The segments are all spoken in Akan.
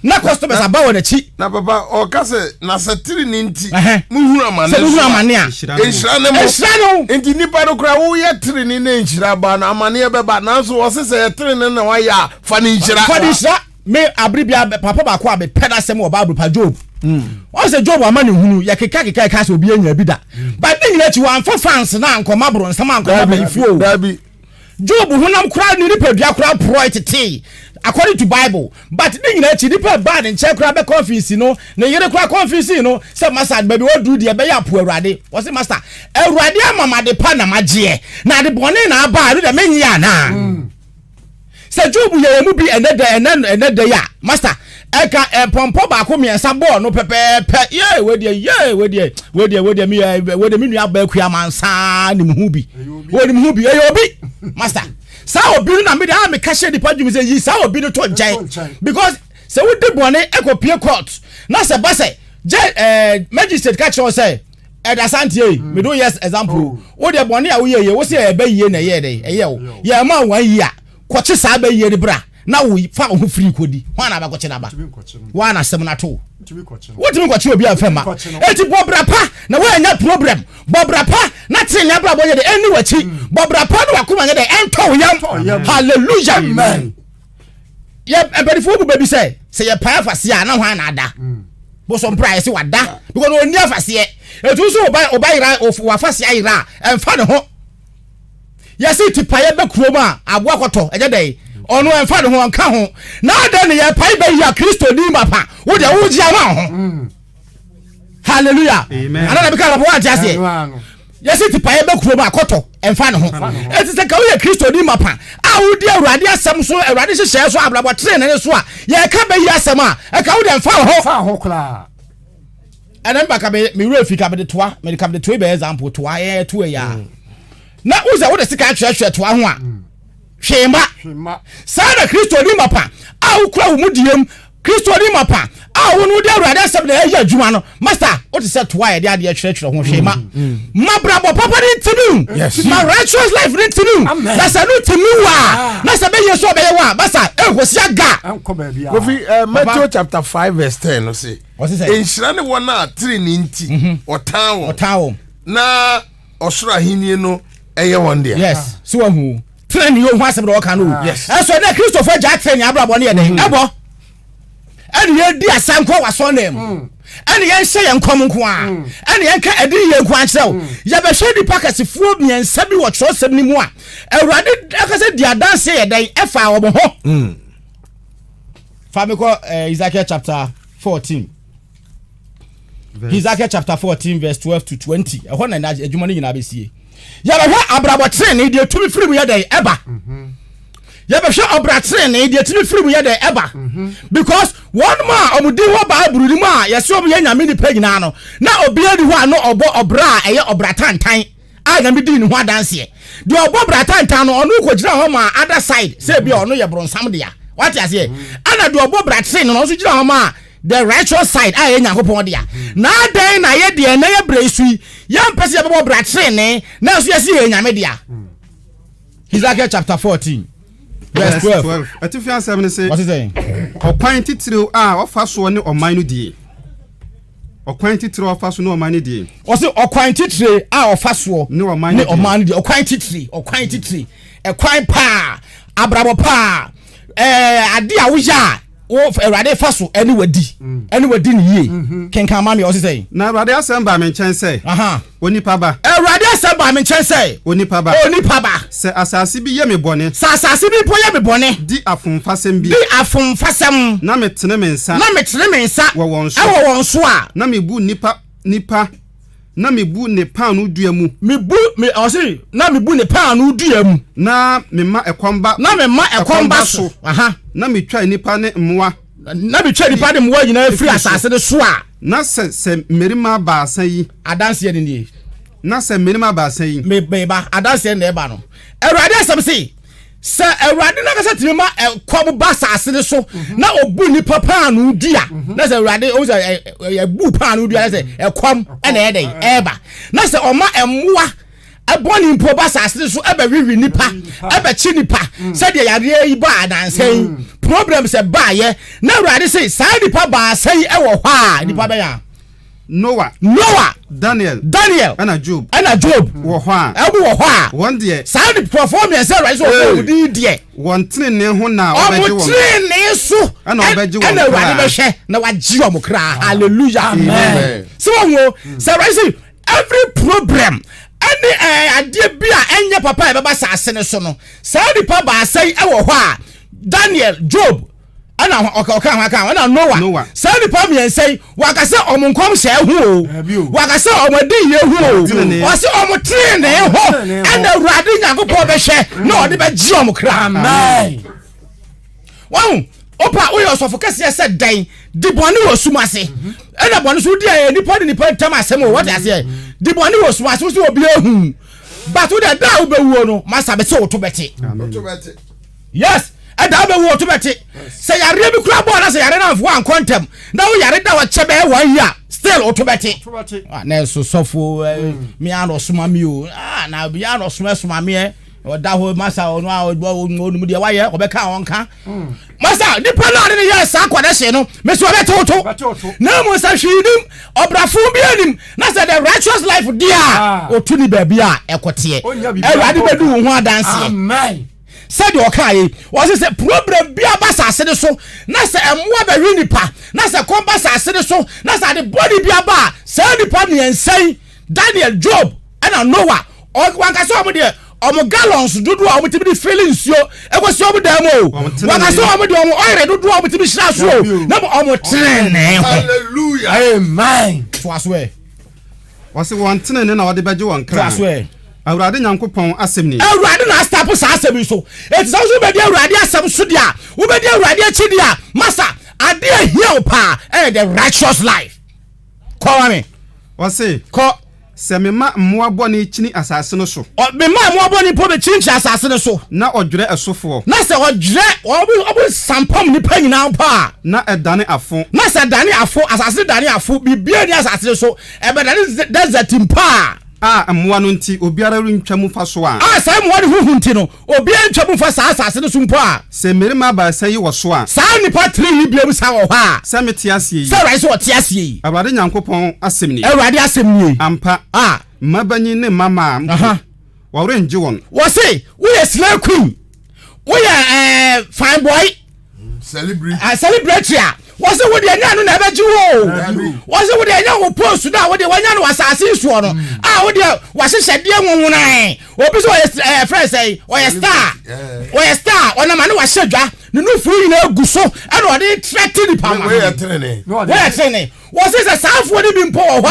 Na customers aba wɔ n'akyi. Na papa ɔka sɛ na sɛ tiri ne nti muhunu amane sɛ muhunu amane a nhyira ne mo nhyira ne wo. Nti nipa no koraa woyɛ tiri ne na nhyira ba no amaneɛ bɛba, nanso ɔse sɛ yɛ tiri ne na wayɛ a fa ne nhyira. Fa ne nhyira. Me abere bia papa baako a mepɛ n'asɛm wɔ Bible pa Job. Wɔn sɛ Job ama ne hunu yɛ keka keka ɛka sɛ obi anya bi da. But ne nyina akyi wɔamfa fans na ankɔma boronsam ankɔma bayifoɔ. Dabi. Job honam koraa ne nipadua koraa porɔe tetee according to bible, but ne nyinaa akyi nipa ɛbaa ne nkyɛn koraa bɛ convince no, ne yere koraa convince no sɛ masa baabi waduru deɛ ɛbɛyɛ apo awurade. Wɔse master awurade ama ma ade pa na magyeɛ na ade bɔne na aba a ɛno deɛ menyɛ anaa? Sɛ Job yɛ yɛn mu bi ɛnɛ da ɛnɛ ɛnɛ da yi a master ɛka mpɔmpɔ baako mmiɛnsa bɔɔ no pɛpɛɛpɛ yee wedeɛ yee wedeɛ wedeɛ wedeɛ mi wedeɛ mi nua baa kuya mansa nim ho bi wɔnim ho bi ɛyɛ obi master saa obi no na mi de a mi ka hyɛ nipa dwom sɛ yi saa obi no to nkyɛn because sɛ wodi bɔne ɛkɔ pie court na sɛ ba sɛ gye ɛɛ magistrate ka kyerɛ sɛ ɛda santie yi mi do yes example wo deɛ bɔne a woyɛ yie wo sɛ ɛbɛ yie na ɛyɛ dɛ ɛyɛ o yɛ ɛma wɔn yie a kɔkye saa bɛ yie no bra na wo fa wo ho firi kɔdi hwan na abɛkɔkye n'aba wɔn na asɛm no ato wotumi nkɔkye obi a mfɛ ma eti bɔ bra pa na woanya problem bɔ bra pa na tene abrabɔ yɛ dɛ ɛnni w'akyi bɔ bra pa na wakoma nyɛ dɛ ɛntɔ wo yam hallelujah yɛ mpanyinfoɔ bu baabi sɛ sɛ yɛ pae afaseɛ a na hwan na ada bosompra yɛ sɛ wada because ɔnni afaseɛ etu nso ɔba ɔba yera wafaseɛ ayera a ɛnfa ne ho yɛsi tipaeɛ bɛ kurom a aboa kɔtɔ ɛnyɛ dɛ ɔno ɛnfa ne ho ɔnka ho na adɛn ne yɛ pae bɛ yi a kristo ni ma pa wo deɛ wogye ama ho mm. Hallelujah. Ana na bika papa wante aseɛ yɛsi tipaeɛ bɛ kurom a kɔtɔ ɛnfa ne ho eti sɛ ka woyɛ kristo ni ma pa a wodi awurade asɛm so awurade hyehyɛɛ so abrabɔ tene ne so a yɛka bɛ yi asɛm a ɛka wo deɛ ɛnfa ho ɛnna mba ka me me wura fi ka me de toa me de ka me de toa bɛ example toa yɛ toa yɛ a na wosɛ wode sika atwerɛtwerɛ toa ho a hwee ma saa na kristo ni mapa a wokura wo mu diem kristo ni mapa a wo no wode awurade asɛm na ɛyɛ adwuma no master wote sɛ toa yɛde adeɛ twerɛtwerɛ ho hwee ma ma brabɔ papa ne ntimi ma righteous life ne ntimi na sɛ no timi wa ah. na sɛ bɛyɛ so ɔbɛyɛ wa basa ɛnkɔsi aga kofi Matthew chapter 5 verse 10 no se nhyira ne wɔn a tirinii nti mhm. ɔtan wɔn ɔtan wɔn na ɔsoro ahenni no ɛyɛ wɔn dea. Yes so wahu tirinii ohun asɛm na ɔka no o. Yes ɛsɔ dɛ kristofo gya tirinii abrabɔ ne yɛ dɛ mm. ɛbɔ ɛne yɛn di asa nko wɔ asɔn dɛm mm. ɛne yɛn hyɛ yɛn nkɔm nko a mm. ɛne yɛn ka ɛde yɛn nko akyerɛ o yɛbɛhwɛ nipa kɛsefoɔ mmiɛnsa bi wɔ kyerɛwsɛm no mu a awurade akasɛ di adanse yɛ dɛn ɛfa wɔn ho. Fa me kɔ eh, Ezekiel chapter 14. Ezekiel chapter 14 verse 12 to 20. Ɛhɔ na adwuma no nyinaa bɛsie. Yɛbɛhwɛ abrabɔ trenee deɛ tumi firi mu yɛ dɛn ɛba. Mhm. Yɛbɛhwɛ ɔbra trenee deɛ tumi firi mu yɛ dɛn ɛba. Mhm. Because wɔn mu a wɔn din wɔ Bible no mu a yɛsɛ wɔn yɛ nyame nipa nyinaa no na obiara ni hɔ a no ɔbɔ ɔbra a ɛyɛ ɔbra tantan. a Nyame dii ne ho adanseɛ. Deɛ ɔbɔ bra tantan no, ɔno kɔgyina hɔ maa other side, sɛ ebi a ɔno yɛ bronsam dea. Wate aseɛ? Ɛna deɛ ɔbɔ bra tene no, ɔno nso gyina hɔ maa the righteous side a ɛyɛ Nyankopɔn dea. Na adɛn na yɛ deɛ ɛnɛ yɛ berɛ yi so yi, yɛmpɛ sɛ yɛbɛbɔ bra tenenee, nanso yɛse yɛyɛ Nyame dea? Hesekiel chapter 14 verse 12. Atifi asɛm no se, Ɔse sɛn? Ɔkwan titiriw a ɔfa soɔ ne ɔman no die. Ɔkwan titire a ɔfa so ne ɔman no die. Ɔse ɔkwan titire a ɔfa soɔ ne ɔman no die. Ɔman no die. Ɔkwan titire, ɔkwan titire, ɛkwan paa, abrabɔ paa, ɛɛ ade a woyɛ a wo Awurade fa so ɛne wadi, mm. ɛne wadi ne yie. Mm-hmm. Kenkan ma mi ɔse sɛn. Na Awurade asɛm baa me nkyɛn sɛ. Onipa ba. Awurade asɛm baa me nkyɛn sɛ. Onipa ba. Onipa ba. Sɛ asase bi yɛ me bɔne. Sɛ asase bi mpo yɛ me bɔne. Di afomfasɛm bi. Di afomfasɛm. Na metene me nsa. Na metene me nsa. Wɔ wɔn so. Wɔ wɔn so a. Na mebu nnipa, nnipa, na mebu ne paanoo dua mu. Mebu, me, ɔse, na mebu ne paanoo dua mu. Na mema ɛkɔm ba. Na mema ɛkɔm ba so. Aha. Na metwa nnipa ne mmoa. Na metwa nnipa ne mmoa nyinaa firi asase no so a. Na sɛ, sɛ mmarima baasa yi. Adanseɛ no nie. Na sɛ mmarima baasa yi. Me, me ba, adanseɛ na ɛba no. Awurade asɛm se, sɛ Awurade n'ankasa tumi ma ɛkɔm ba asase no so mhm. na obu nipa paanoo dua mhm. na sɛ Awurade o sɛ ɛbu paanoo dua na sɛ ɛkɔm ɛna ɛyɛ dɛ ɛɛba na sɛ ɔma ɛmmoa. Bɔne mpo ba asase no so bɛwewe nnipa, bɛkye nnipa, sɛdeɛ yareɛ yi baa nansa yi, problems baayɛ, na Awurade se saa nnipa baasa yi wɔ hɔ a, nnipa bɛyɛ a. Noa. Noa. Daniel. Daniel. Ɛna Job. Ɛna Job. Wɔ hɔ a. Ɛmu wɔ hɔ a. Wɔn deɛ. Saa nkurɔfoɔ mmiɛnsa Awurade sɛ ɔbɔ wɔn din deɛ. Wɔn tenenee ho na ɔbɛgye wɔn. Wɔn tenenee so. Ɛna ɔbɛgye wɔn kra. Ɛna Awurade bɛhwɛ na wagye wɔn kra. Hallelujah. Amen. Sɛ wɔn ho sɛ Awurade sɛ every problem ɛne ɛɛ adeɛ bi a ɛnyɛ papa a ɛbɛba saase no so no saa nipa baasa yi ɛwɔ hɔ a Daniel Job ɛna ɔka ɔka ho aka ho ɛna Noah Noah. saa nipa mmiɛnsa yi waka sɛ ɔmo nkɔmhyɛ ho o Dabi o. waka sɛ ɔmo adiyie ho o Tenenee. ɔsɛ ɔmo tenenee ho Tenenee ho. ɛna Awurade Nyankopɔn bɛhwɛ na ɔde bɛgye ɔmo kra. Amen. Wahu? Opa, woyɛ ɔsɔfo kɛseɛ sɛ dɛn? Di bɔne wɔ sum ase. Ɛna bɔne so wodi a nipa ne nipa ntam asɛm o, wɔte aseɛ. Di bɔne wɔ sum ase, wo sɛ obi ahu. But wo deɛ da a wobɛwuo no, masa bɛsɛ wo to bɛte. Woto bɛte. Yes, ɛda wobɛwuo wo to bɛte. Sɛ yareɛ bi kura bɔɔ na sɛ yare no amfo ankɔ ntɛm, na wo yare da wɔkyɛ bɛyɛ one year, still wo to bɛte. Ah, na ɛso sɔfo, eh, me ara na ɔsoma me o. Ah, na me ara na ɔsoma soma me ɛ. Ɔda hɔ masa ɔno a ɔnum deɛ wayɛ ɔbɛka a ɔnka. Masa nipa no a ne ne yɛ saa connection no mesi ɔbɛte wo to. Na mmom sɛ hwee nim ɔbrafo bi anim na sɛ the righteous life deɛ a ɔtu ne baabi a ɛkɔteɛ. Awurade bɛdi wo ho adanseɛ. Sɛdeɛ ɔkaa yi ɔse sɛ problem bi aba asase no so na sɛ mmoa bɛwe nipa na sɛ kɔm ba asase no so na sɛ ade bɔne bi aba a saa nipa mmiɛnsa yi Daniel, Job, ɛna Noah, wanka sɛ wɔn deɛ wɔn gallons dodoɔ a wɔtumi de fili nsuo ɛkɔsi wɔn dan mu o, wanka sɛ wɔn deɛ wɔn oil dodoɔ a wɔtumi hyira so o, na wɔn tenenee ho. Hallelujah. Amen. Toa so ɛ. Wɔsi wɔn tenenee na wɔde bɛgye wɔn kra. Toa so ɛ. Awurade Nyankopɔn asɛm ni. Awurade na astapo saa asɛm yi so. Eti sɛ woso wobɛdi Awurade asɛm so deɛ a, wobɛdi Awurade akyi deɛ a, masa adeɛ ahia wo paa ɛyɛ the righteous life. Kɔ ma me. Ɔse. Kɔ. Sɛ mema mmoa bɔne kyini asase no so. Ɔ, mema mmoa bɔne mpo bɛkyinkyini asase no so. Na ɔdwerɛ ɛsofoɔ. Na sɛ ɔdwerɛ, ɔbo, ɔbo sampam nnipa nyinaa mpo a. Na ɛdane afo. Na sɛ ɛdane afo, asase no dane afo, biribiara nni asase no so, ɛbɛdane desert mpo a. A mmoa no nti obiara rentwa mu mfa so a. A saa mmoa no ho hu nti no, obiara ntwa mu mfa saa asase no so mpo a. Sɛ mmarima baasa yi wɔ so a. Saa nnipa three yi biom san wɔ hɔ a. Sɛ mete aseɛ yi. Sɛ Awurade sɛ ɔte aseɛ yi. Awurade Nyankopɔn asɛm nie. Awurade asɛm nie. Ampa. A. Mmabanin ne mmammaa mpo, wɔrengye wɔn. Wɔse woyɛ slay queen, woyɛ ɛɛ eh, fine boy. Celebrity. Uh, celebrity a wɔse wo deɛ ɛnyɛ no na ɛbɛgye wo o wɔse wo deɛ ɛnyɛ wo post no a wo deɛ wɔanya no wɔ asase yi soɔ no a wo deɛ wahyehyɛdeɛ nwonwonan obi sɛ ɔyɛ ɛɛ fɛn sɛ ɔyɛ star ɔyɛ star ɔnam ano wahyɛ dwa ne nufu nyinaa gu so ɛna ɔde trɛte nipa ma wɔyɛ tenene wɔyɛ tenene wɔse sɛ saa afoɔ no bi mpo wɔ hɔ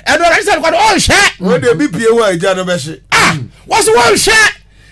a ɛno ɔde sɛ no ɔnhwɛ wɔn deɛ bi pie hɔ a agya no bɛhye ah wɔse wɔnhwɛ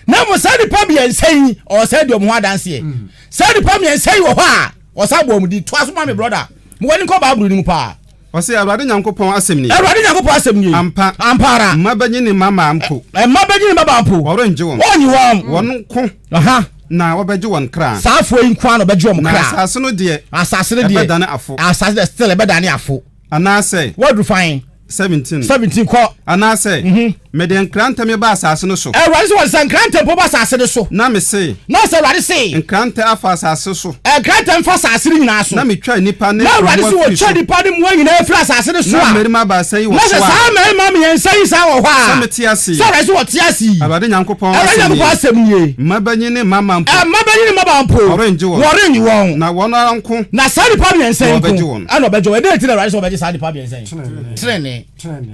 Na mmom saa nnipa mmiɛnsa yi, ɔsan di wɔn ho adanseɛ. Mm. Saa nnipa mmiɛnsa yi wɔ hɔ a, ɔsan bɔ wɔn din. Toa so ma me brɔda. Mo w'ani nkɔ Bible no mu paa. Ɔse Awurade Nyankopɔn asɛm nie. Awurade Nyankopɔn asɛm nie. Ampa. Ampa ara. Mmabanyin ne mmammaa mpo. Mmabanyin ne mmabaa mpo. Wɔrengye wɔn. Wɔnnye wɔn. Wɔn nko. Aha. Na wɔbɛgye wɔn kra. Saa afoɔ yi nko ara na wɔbɛgye wɔn kra. Na asase no deɛ. Asase no deɛ. Ɛbɛdane afo. Asase deɛ still ɛbɛdane afo. Anaasɛ. Woaduru fan. 17. 17 kɔ. Anaasɛ. Mm-hmm. Mede nkrantɛ meba asase no so. Awurade sɛ wɔde sɛ nkrantɛ mpo ba asase no so. Na mese. Na sɛ Awurade se. Nkrantɛ afa asase so. Nkrantɛ mfa asase no nyinaa so. Na metwa nnipa ne mmoa firi so. Na Awurade sɛ wɔtwa nnipa ne mmoa nyinaa firi asase no so a. Na mmarima baasa yi wɔ so a. Na sɛ saa mmarima mmiɛnsa yi saa wɔ hɔ a. Sɛ mete ase yi. Sɛ Awurade sɛ wɔte ase yi. Awurade Nyankopɔn asɛm nie. Awurade Nyankopɔn asɛm nie. Mmabanyin ne mmammaa mpo. Mmabanyin ne mmabaa mpo. Wɔrengye wɔn. Wɔrennye wɔn. Na wɔn ara nko. Na saa nnipa mmiɛnsa yi Na wɔbɛgye nko wɔn. ɛna ɔbɛgye wɔn. Ɛdɛn nti na Awurade sɛ ɔbɛgye saa nnipa mmiɛnsa yi? Trenee.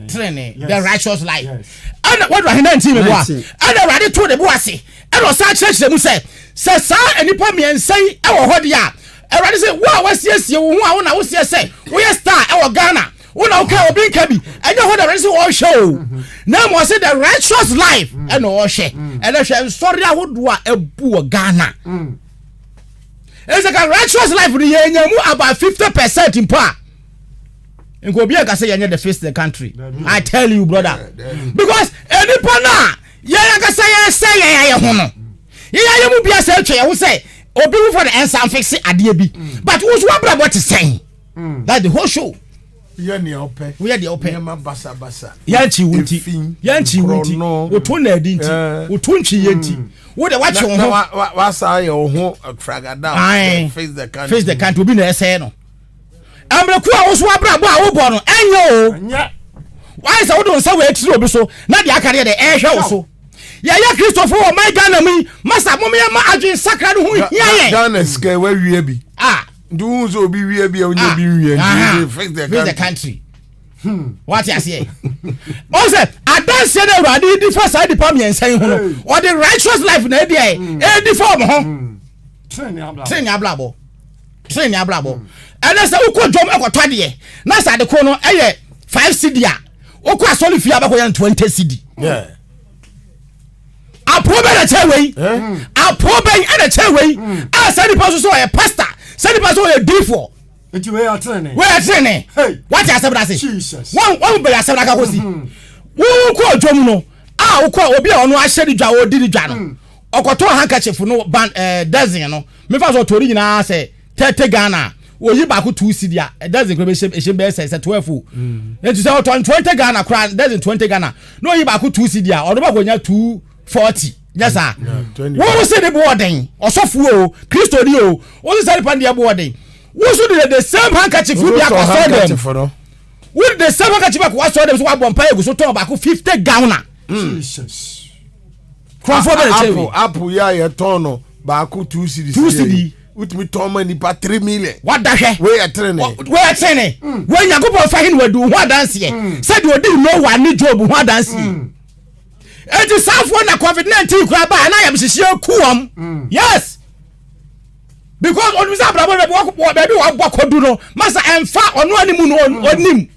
Trenee. The righteous life. Ɛna wɔdu ahe 19 meboa. Ɛna Awurade too ne bo ase ɛna ɔsan kyerɛkyerɛ mu sɛ sɛ saa nnipa mmiɛnsa yi wɔ hɔ deɛ a Awurade sɛ wo a wasiesie wo ho a wo na woseɛ sɛ woyɛ star ɛwɔ Ghana wo na woka obi nka bi ɛnyɛ hɔ na Awurade sɛ wɔhwɛ o na mmom ɔse the righteous life ɛna ɔhwɛ ɛna hwɛ nsɔre ahodoɔ a abu wɔ Ghana. Ɛsɛ ka righteous life no yɛnya mu about 50% mpo a nka obi anka sɛ yɛnyɛ the face the country. I tell you brother because nipa no a yɛn ankasa yɛsɛ yɛn ayɛ ho no yɛn ayɛ mu bia sɛ atwa yɛn ho sɛ obi foforɔ na ɛnsa mfixe adeɛ bi but wo so wabrabɔ te sɛn. That's the whole show. Woyɛ nea wopɛ. Woyɛ deɛ wopɛ. Nneɛma basabasa. Yɛnkyi wo nti. Yɛnkyi wo nti. Woto na adi nti. Woto ntwi yɛ nti. Wo de wakye wo ho. Na wasa ayɛ wo ho fragada. Face the country. Face the country obi na ɛsɛɛ no. Mmerɛko a woso abrabɔ a wobɔ no ɛnyɛ o. Wayɛ sɛ wode wo nsa wɔ atiri obi so na deɛ aka deɛ deɛ ɛrehwɛ wo so. Yɛyɛ Kristofo wɔ man Ghana mu yi masa mom yɛ ma adwene sakra no ho hia yɛn. Ghana sika wawie bi. Ah. Nti wohu sɛ obi wie bi a wonya ah. bi nwie nti fix the country. Fix the country. Wate aseɛ. Ɔn sɛ adanseɛ no awurade di fa saa nipa mmiɛnsa yi ho no ɔde righteous life na ɛdi ɛ ɛdi fa ɔmo ho. Tene abrabɔ. Tene abrabɔ. Ɛnɛ sɛ wokɔ dwom ɛkɔtɔ adeɛ na sɛ ade ko no ɛyɛ 5 cedi a wokɔ asɔre fie abɛkɔ yɛn 20 cedi. Apoɔ bɛn na kyɛn wei? Apoɔ bɛn na kyɛn wei? A sɛ nipa nso sɛ ɔyɛ pastor, sɛ nipa nso ɔyɛ diifoɔ. Nti wei yɛ tenene. Wei yɛ tenene. Wate asɛm no ase? Jesus. Wɔn wɔn bɛyɛ asɛm no aka kɔsi. Wokɔ dwom no a wokɔ obi a ɔno ahyɛ ne dwa ɔdi ne dwa no. Ɔkɔtɔ handkerchief no ban ɛɛ dozen no. Mefa so ɔtɔ ne nyinaa sɛ 30 Ghana a oyi baako 2 cedi a dozen kora bɛhyɛ ɛhyɛ bɛyɛ sɛ sɛ 12 o. Nti sɛ ɔtɔn 20 Ghana kora dozen 20 Ghana na oyi baako 2 cedi a ɔno bɛkɔ nya 240 nyɛ saa. Wɔn se ne bo ɔden ɔsɔfo o Kristoni o wɔn se sɛ nipa deɛ bo ɔden wɔn so de the same handkerchief bi akɔ sɔɔ dɛm wɔn de the same handkerchief akɔ asɔɔ dɛm so wɔabɔ mpa egu so tɔn baako 50 Ghana. Jesus. Kurɔfoɔ bɛ na kyɛ Apple apple yi a yɛtɔn no baako 2 cedis. 2 cedi. Wotumi tɔn ma nipa 3 million. Wada hwɛ. Wei yɛ tene. Wei yɛ tene. Wei Nyankopɔn fa hin wadi ho adanseɛ. Sɛdeɛ ɔdi Noah ne Job ho adanseɛ. Eti saafoɔ na COVID-19 kura ba na ayamhyehyeɛ ku wɔn. Yes. Because onim sɛ abrabɔ baabi wabɔ akɔdu no masa ɛnfa ɔno anim no onim.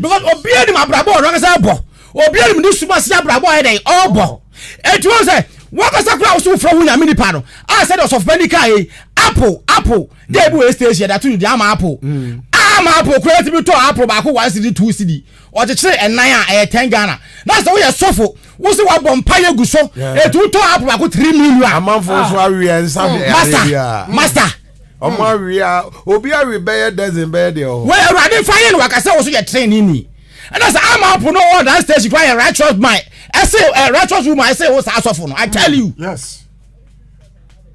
Because obiara nim abrabɔ ɔno ankasa bɔ. Obiara nim ne suma se abrabɔ ayɛ dɛn ɔbɔ. Eti wɔn sɛ wɔkasa kura woso wofrɛ ho nyame nipa no a sɛdeɛ ɔsɔfo kaa yi apple apple deɛ ebi wɔ station yɛde ato ne din ama apple ama apple kura etimi tɔ apple baako 1 cedi 2 cedi ɔkyekyere ɛnan a ɛyɛ 10 Ghana na sɛ woyɛ sɔfo wosi wabɔ mpa yɛ gu so etu tɔ apple baako 3 million. Amanfo nso awie nsa hwɛ master master. Ɔmo awie a obi awie bɛyɛ dozen bɛyɛ deɛ ɔhɔ. Wɔ awurade fa yɛ no wakasa wɔ so yɛ train ni ɛna sɛ ama apple no wɔ that station kura yɛ righteous man ɛsɛ ɛ righteous woman ɛsɛ wo saa asɔfo no I tell you. Yes.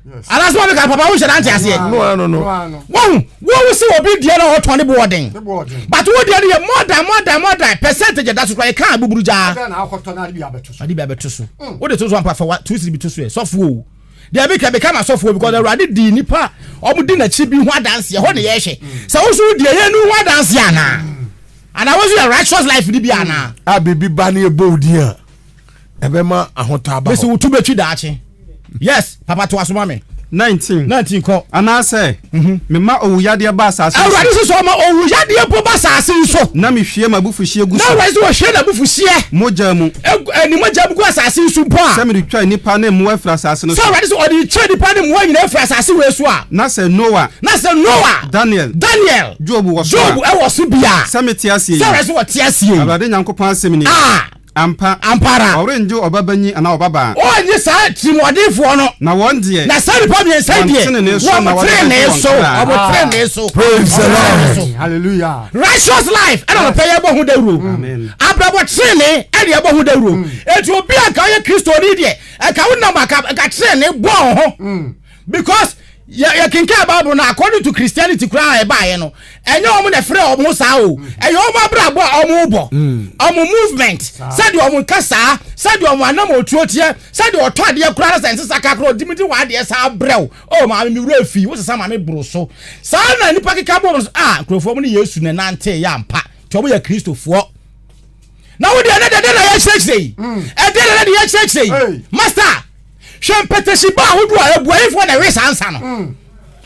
Yes. Anaasɛ wɔn ka papa wo nhyɛ nante aseɛ. No ano no. Wɔn wɔn si obi deɛ na ɔtɔn ne bo ɔden. But wo deɛ no yɛ more than more than more than percentage ɛda so kura yɛ kan buburu gyaa. Ade na akɔtɔ na ade bi abɛto so. Ade bi abɛto so. Wo de to so ampa fa wa 2 cedi bi to so yɛ sɔfo o. Deɛ bi ka bi ka ma sɔfo because awurade di nipa ɔmo di n'akyi bi ho adanseɛ hɔ ne yɛhwɛ. Sɛ woso deɛ yɛn nu ho adanseɛ anaa. Anaa woso yɛ righteous life ni bi anaa. A biribi ba ne ɛbɔ wo din a ɛbɛma ahotɔ aba Bɛsi wo tu bɛtwi daakye. Yes, papa to aso ma me. 19. 19 kɔ. Anaasɛ mema owuyadeɛ ba asase so. Awurade sɛ sɛ ɔma owuyadeɛ mpo ba asase yi so. Na mehwie m'abufuhyeɛ gu Na so. Awurade sɛ wɔhwie n'abufuhyeɛ. Mogya mu. Egu ne mogya mu gu asase yi so mpo a. Sɛ mede twa nnipa ne mmoa afiri asase no Sɛ so. Awurade sɛ ɔde twa nnipa ne mmoa nyinaa afiri asase wei so a. Na sɛ Noa. Na sɛ Noa. Daniel. Daniel. Job wɔ so a. Job ɛwɔ so bi a. Sɛ mete aseɛ yi. Sɛ Awurade sɛ wɔte aseɛ yi. Awurade Nyankopɔn asɛm ni. A. Ampa. Ampa ara. Ɔrennye ɔbabanyin anaa ɔbabaa. Ɔrennye saa tirimɔdenfoɔ no. Na wɔn deɛ. Na saa nnipa mmiɛnsa yi deɛ. Wɔn tenenee so na Wɔn wɔde tenenee bɛgye wɔn so. kra. Wɔn tenenee so. Praise the Wɔn tenenee Lord. so. Hallelujah. Righteous life ɛna ɔpɛ yɛ bɔ ho dawuro. Amen. Abrabɔ tenenee ɛna yɛbɔ ho dawuro. Eti obi a nka ɔyɛ Kristoni deɛ ɛka wo nam aka nka tenenee bɔ ho. Because yɛ yɛ kenkan Bible no according to Christianity koraa a ɛbaayɛ no ɛnyɛ wɔn na ɛfrɛ wɔn ho saa o ɛyɛ wɔn abrabɔ a wɔn bɔ wɔn movement sɛdeɛ wɔn kasaa sɛdeɛ wɔn anam otuo teɛ sɛdeɛ ɔtɔ adeɛ koraa na sɛ nsesa kakra ɔdi mi di wɔ adeɛ saa brɛw o maame mi wura fi wosesa maame boro so saa na nipa keka bɔ wɔn so a nkurɔfoɔ mo ne Yesu na nante yɛ ampa tí wɔn yɛ Kristofoɔ na wo deɛ ne deɛ na yɛkyerɛkyerɛ yi ɛdeɛ na ne deɛ yɛkyerɛkyerɛ yi master hwɛ mpɛtɛsi ba ahodoɔ a ebuayifoɔ na ɛwe saa nsa no.